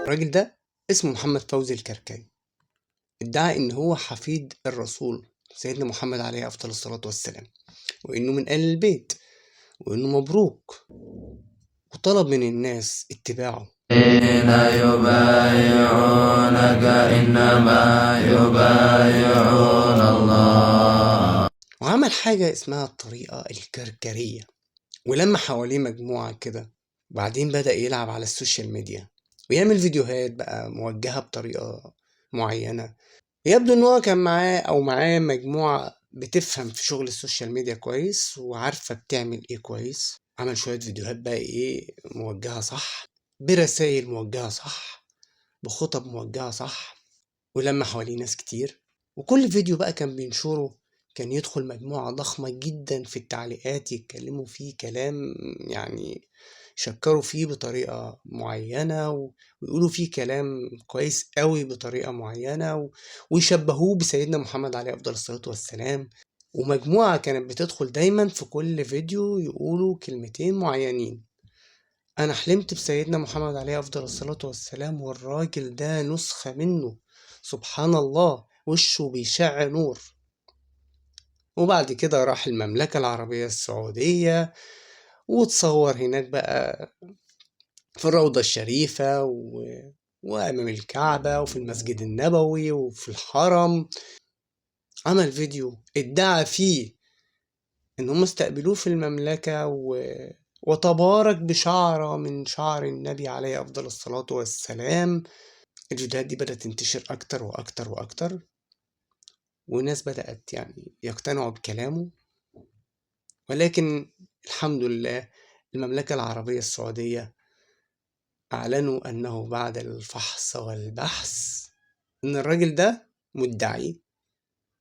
الراجل ده اسمه محمد فوزي الكركري، ادعى ان هو حفيد الرسول سيدنا محمد عليه افضل الصلاة والسلام، وانه من آل البيت، وانه مبروك، وطلب من الناس اتباعه. الذين يبايعونك إنما يبايعون الله. وعمل حاجة اسمها الطريقة الكركرية، ولما حواليه مجموعة كده، وبعدين بدأ يلعب على السوشيال ميديا ويعمل فيديوهات بقى موجهة بطريقة معينة. يبدو ان هو كان معاه او معاه مجموعة بتفهم في شغل السوشيال ميديا كويس وعارفة بتعمل ايه كويس. عمل شوية فيديوهات بقى ايه موجهة صح، برسائل موجهة صح، بخطب موجهة صح، ولما حواليه ناس كتير. وكل فيديو بقى كان بينشره كان يدخل مجموعة ضخمة جدا في التعليقات يتكلموا فيه كلام شكروا فيه بطريقة معينة، ويقولوا فيه كلام كويس قوي بطريقة معينة، ويشبهوه بسيدنا محمد عليه أفضل الصلاة والسلام. ومجموعة كانت بتدخل دايما في كل فيديو يقولوا كلمتين معينين: أنا حلمت بسيدنا محمد عليه أفضل الصلاة والسلام والراجل ده نسخة منه، سبحان الله، وشه بيشع نور. وبعد كده راح المملكة العربية السعودية وتصور هناك بقى في الروضة الشريفة وأمام الكعبة وفي المسجد النبوي وفي الحرم. عمل فيديو ادعى فيه إن هم استقبلوه في المملكة وتبارك بشعرة من شعر النبي عليه أفضل الصلاة والسلام. الفيديوهات دي بدأت تنتشر أكتر وأكتر وأكتر، والناس بدأت يقتنعوا بكلامه. ولكن الحمد لله المملكة العربية السعودية أعلنوا أنه بعد الفحص والبحث إن الراجل ده مدعي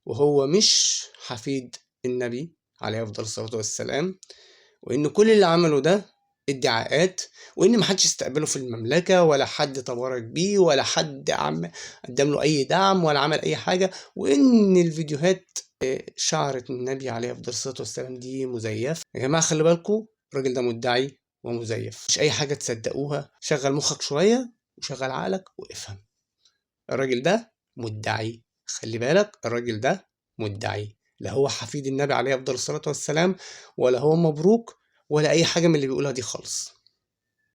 وهو مش حفيد النبي عليه أفضل الصلاة والسلام، وإن كل اللي عمله ده ادعاءات، وإن محدش استقبله في المملكة ولا حد تبارك بيه ولا حد قدم له أي دعم ولا عمل أي حاجة، وإن الفيديوهات شعرت النبي عليه أفضل الصلاة والسلام دي مزيف. يا جماعة خلي بالكم، الراجل ده مدعي ومزيف، مش أي حاجة تصدقوها. شغل مخك شوية وشغل عقلك وافهم، الراجل ده مدعي، خلي بالك الراجل ده مدعي، لا هو حفيد النبي عليه أفضل الصلاة والسلام ولا هو مبروك ولا أي حاجة من اللي بيقولها دي خالص.